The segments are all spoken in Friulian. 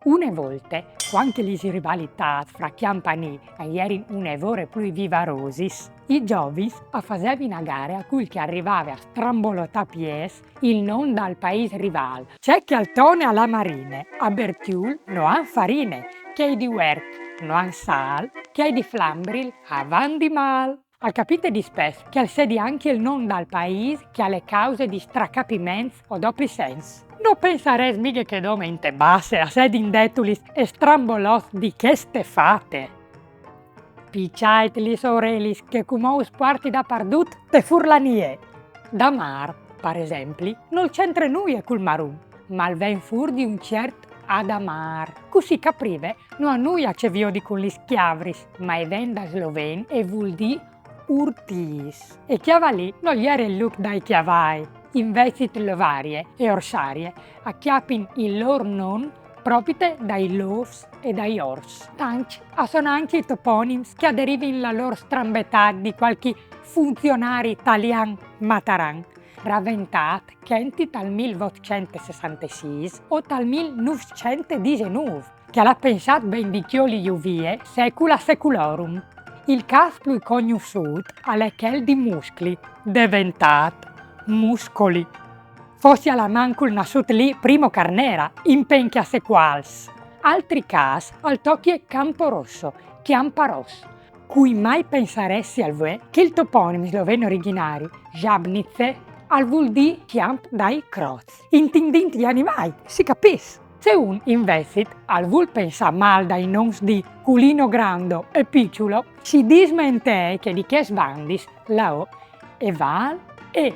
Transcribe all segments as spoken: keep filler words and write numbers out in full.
Une volte, cuant che lis rivalitâts fra cjampani a jerin une vore plui vivarosis, i zovins a fasevin a gare a cui che al rivave a strambolotâ piês il non dal paîs rivâl. Ce che al tone a la marine, a Bertiûl no àn farine, chei di Vuerc no àn sâl, chei di Flambril a van di mâl. Al capite dispès che al sedi ancje il non dal paîs che al è cause di stracapiments o dopli sens. No pensarês mighe che dome inte Basse a sedin detulis e strambolots di cheste fate. Piçait lis orelis che cumò us puarti dapardut te furlanie. Damâr, par esempli, nol centre nuie cul marum, ma al ven fûr di un ciert Adamâr. Cussì Caprive no à nuie ce viodi cun lis cjavris, ma e ven dal sloven e vûl dî urtîs. E cjavalì nol jere il lûc dai cjavai, invezit lovarie e orsarie a cjapin il lôr non propite dai lôfs e dai ors. Tancj a son ancje i toponims che a derivin la lôr strambetât di cualchi funzionari talian mataran, raventât chenti tal mil votcent e sessantesîs o tal mil nûfcent e disenûf, che al à pensât ben di cjoli jù vie secula seculorum. Il câs plui cognossût al è chel di Muscli, deventât Muscoli. Fossi almancul nassût li Primo Carnera, impenche a secuâls. Altri câs al tocje Camporosso, Cjamparòs. Cui mai pensarès, vuê, che il toponims sloven origjinari, Žabnice, al vûl dî cjamp dai crots, intindint i animâi, si capìs. Se un, invezit, al vûl pensâ mâl dai nons di Culino Grando e Piçulo, si dismentee che di chês bandis la O e vâl E.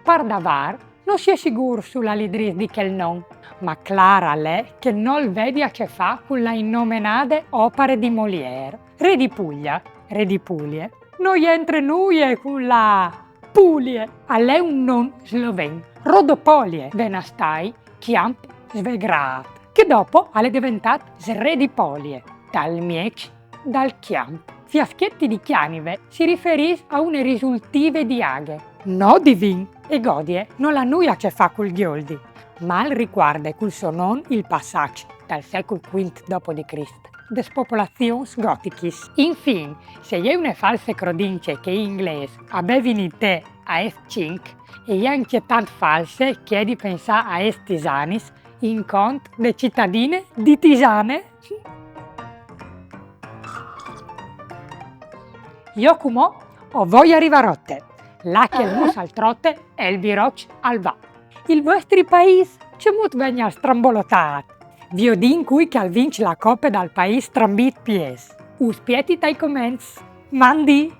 Par davâr, no si è sigûr su la lidrìs di chel non, ma clâr al è che nol vedi a ce fâ cu la innomenade opare di Molière. Re di Puglia, Re di Pulie, no jentre nuie cu la Pulie. Al è un non sloven. Rodopolie ven a stâi cjamp svegrât, che dopo al è deventât Sredipolie, dal mieç dal cjamp. Fiaschetti di Cjanive si riferìs a une risultive di aghe, no di vin, e Godie nol à nuie a ce fâ cul gjoldi, ma al ricuarde cul so non il passaç dal secul cuint dopo di Crist des popolazions gotichis. Infin, se e je une false crodince che i inglês a bevin il tè a F cinc, e je ancje tant false che e je di pensâ aes tisanis in cont de citadine di Tisane. Jo cumò o voi a Rivarote, là che il mus al trote e il biroç al va. Il vuestri paîs cemût vegnal strambolotât? Viodìn cui che al vinç la cope dal paîs strambît piês. Us spieti tai coments. Mandi!